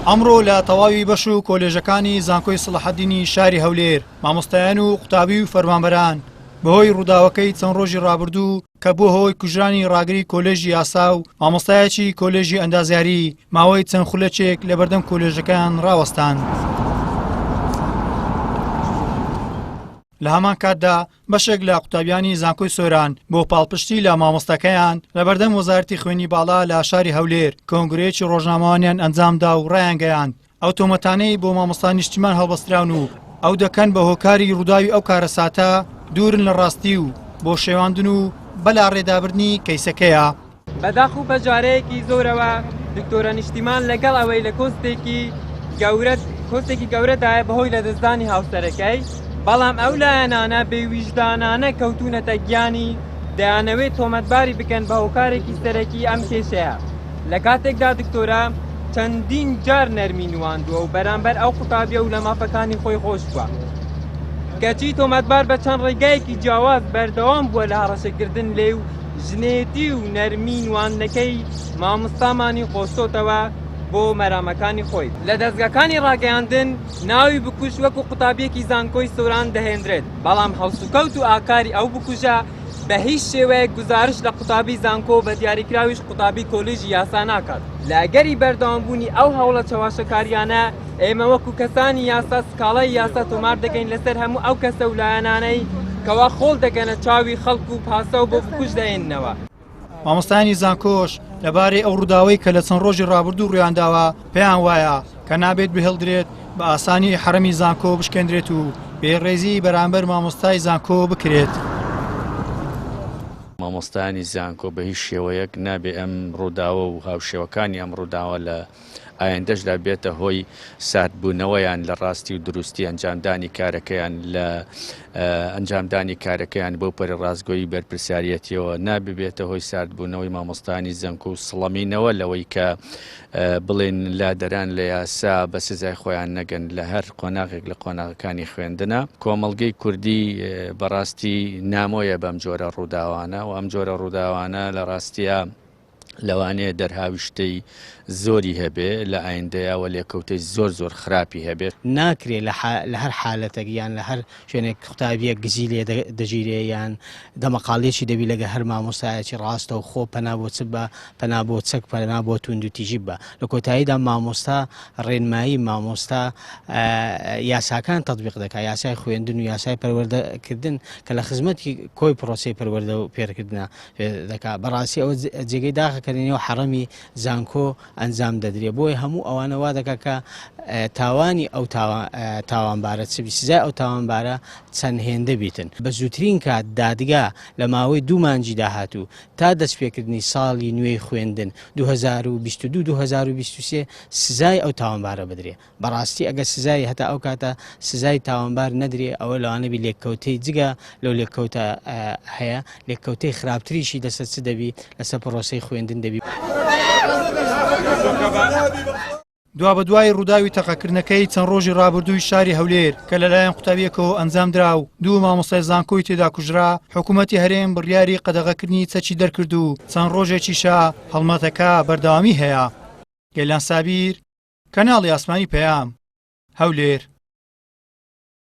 ئەمڕۆ لە تەواوی بەش و کۆلێژەکانی زانکۆی سەڵاحەدینی شاری هەولێر مامۆستایان و قوتابی و فەرمانبەران بەهۆی ڕووداوەکەی چەند ڕۆژی ڕابردوو کە بووە هۆی کوژرانی ڕاگری کۆلێژی یاسا و مامۆستایەکی کۆلێژی ئەندازیاری ماوەی چەند خولەکێک لەبەردەم کۆلێژەکەیان ڕاوەستان. لە هەمان کاتدا بەشێک لە قوتابیانی زانکۆی سۆران بۆ پاڵپشتی لە مامۆستاکەیان لەبەردەم وەزارەتی خوێندنی باڵا لە شاری هەولێر کۆنگرەیەکی ڕۆژنامەوانیان ئەنجامدا و ڕایانگەیاند ئەو تۆمەتانەی بۆ مامۆستا نیشتیمان هەڵبەستراون و ئەو دەکەن بە هۆکاری ڕووداوی ئەو کارەساتە دوورن لە ڕاستی و بۆ شێواندن و بەلاڕێدابردنی کەیسەکەیە. بەداخ و پەژارەیەکی زۆرەوە دکتۆرە نیشتیمان لەگەڵ ئەوەی لە کۆستێکی گەورە کۆستێکی گەورەدایە بەهۆی لەدەستدانی هاوسەرەکەی بەڵام ئەو لایەنانە بێویژدانانە کەوتونەتە گیانی دەیانەوێت تۆمەتباری بکەن بە هۆکارێکی سەرەکی ئەم کێشەیە لە کاتێکدا دکتۆرە چەندین جار نەرمی نواندووە و بەرامبەر ئەو قوتابیە و لە مافەکانی خۆی خۆش بووە کەچی تۆمەتبار بە چەند ڕێگایەکی جیاواز بەردەوام بووە لە هەڕەشەکردن لێ و ژنێتی و نەرمی نواندنەکەی مامۆستامانی قۆستۆتەوە بۆ مەرامەکانی خۆی. لە دەزگاکانی ڕاگەیاندن ناوی بکوژ وەکو قوتابیەکی زانکۆی سۆران دەهێنرێت، بەڵام هەڵسوکەوت و ئاکاری ئەو بکوژە بە هیچ شێوەیەک گوزارشت لە قوتابی زانکۆ و بە دیاریکراویش قوتابی کۆلیژی یاسا ناکات. لە ئەگەری بەردەوامبوونی ئەو هەوڵە چەواشەکاریانە ئێمە وەکو کەسانی یاسا سکاڵای یاسا تۆمار دەکەین لەسەر هەموو ئەو کەسە و لایەنانەی کەوا خۆڵ دەکەنە چاوی خەڵک و پاساو بۆ بکوژ دەهێننەوە. مامۆستایانی زانکۆش لەبارەی ئەو ڕووداوەی کە لە چەند ڕۆژی ڕابردوو ڕوویانداوە پێیان وایە کە نابێت بهێڵدرێت بە ئاسانی حەرەمی زانکۆ بشکێندرێت و بێڕێزی بەرامبەر مامۆستای زانکۆ بکرێت. مامۆستایانی زانکۆ بە هیچ شێوەیەک نابێ ئەم ڕووداوە و هاوشێوەکانی ئەم ڕووداوە لە ئایندەشدا بێتە هۆی ساردبوونەوەیان لە ڕاستی و دروستی ئەنجامدانی کارەکەیان لە ئەنجامدانی کارەکەیان بەو پەری ڕاستگۆیی بەرپرسیارەتیەوە ناببێتە هۆی ساردبوونەوەی مامۆستانی زەنکۆ و سڵەمینەوە لەوەی کە بڵێن لادەران لە یاسا بە سزای خۆیان نەگەن لە هەر قۆناغێک لە قۆناغەکانی خوێندنە کۆمەڵگەی کوردی بەڕاستی نامۆیە بەم جۆرە ڕووداوانە و ئەم جۆرە ڕووداوانە لە ڕاستیە لەوانەیە دەرهاویشتەی زۆری هەبێ لە ئایندەیا و لێکەوتەی زۆر زۆر خراپی هەبێت. ناکرێ لە هەر حالەتەک یان لە هەر شوێنێک قوتابیەک گزی لێ دەگیرێ یان دەمەقاڵیەکی دەبی لەگە هەر مامۆستایەکی ڕاستەوخۆ پەنا بۆ چ بە پەنا بۆ چەک پەنا بۆ توندوتیژی بە لە کۆتاییدا مامۆستا ڕێنمایی مامۆستا یاساکان تەتبیق دەکا یاسای خوێندن و یاسای پەروەردەکردن کە لە خزمەتی کۆی پرۆسەی پەروەردە و فێرکردنە دەکا بەڕاستی ئەوە جێگەی داخە کە لەنێو حەڕەمی زانکۆ ئەنجام دەدرێ بۆیە هەموو ئەوانە وا دەکا کە تاوانی ئەو تاوانبارە چ سزای ئەو تاوانبارە چەند هێندە بیتن بە زووترین کات دادگا لە ماوەی دوو مانگی داهاتوو تا دەستپێکردنی ساڵی نوێی خوێندن 2022 2023 سزای ئەو تاوانبارە بدرێ بەڕاستی ئەگەر سزای هەتا ئەو کاتە سزای تاوانبار نەدرێ ئەوە لەوانەبی لێککەوتەی جگە لەو لێککەوتە هەیە لێککەوتەی خراپتریشی لەسەر چ دەبی لەسەر پرۆسەی خوێندن دەبی. دوابەدوای ڕووداوی تەقەکردنەکەی چەند ڕۆژی ڕابردووی شاری هەولێر کە لەلایەن قوتابییەکەوە ئەنجامدرا و دوو مامۆستای زانکۆی تێدا کوژرا، حکوومەتی هەرێم بڕیاری قەدەغەکردنی چەکی دەرکرد و چەند ڕۆژێکیشە هەڵمەتەکە بەردەوامی هەیە. گەلان سابیر، کەناڵی ئاسمانی پەیام، هەولێر.